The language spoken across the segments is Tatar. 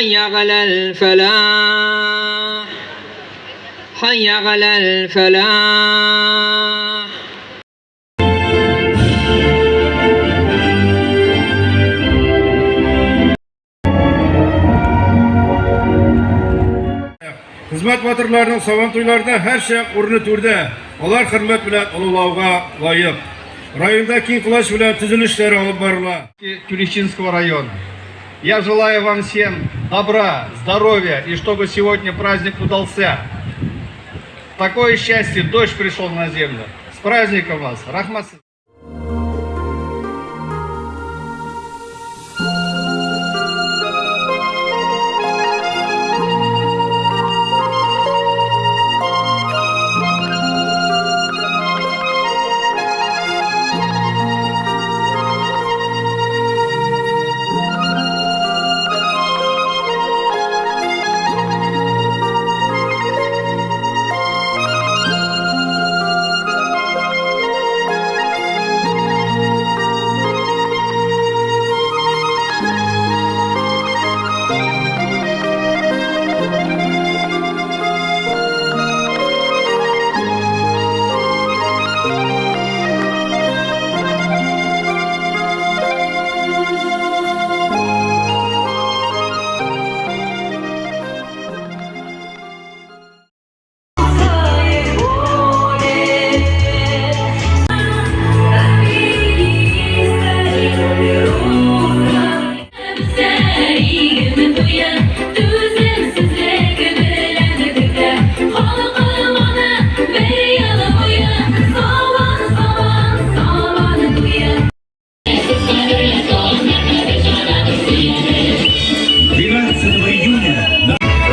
حي على الفلاح حي على الفلاح. Хезмәт батырларының Сабантуйларында һәрчак урыны түрдә, алар хөрмәт белән олылауга лаек. Районда киң колач белән төзелешләр алып барыла. Тюлечинского района. Я желаю вам всем добра, здоровья и чтобы сегодня праздник удался. Такое счастье, дождь пришел на землю. С праздником вас! Рахмат!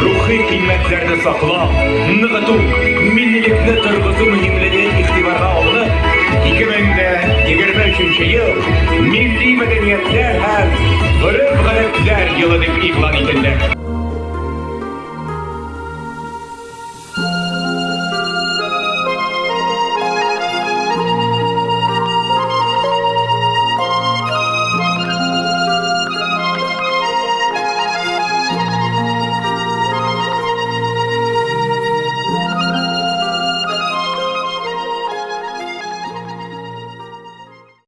Рухи кыйммәтләрне саклау, ныгыту, миллилекне торгызу мөһимлеге игътибарга алынып, 2023 ел Милли мәдәниятләр һәм гореф-гадәтләр елы дип игълан ителде.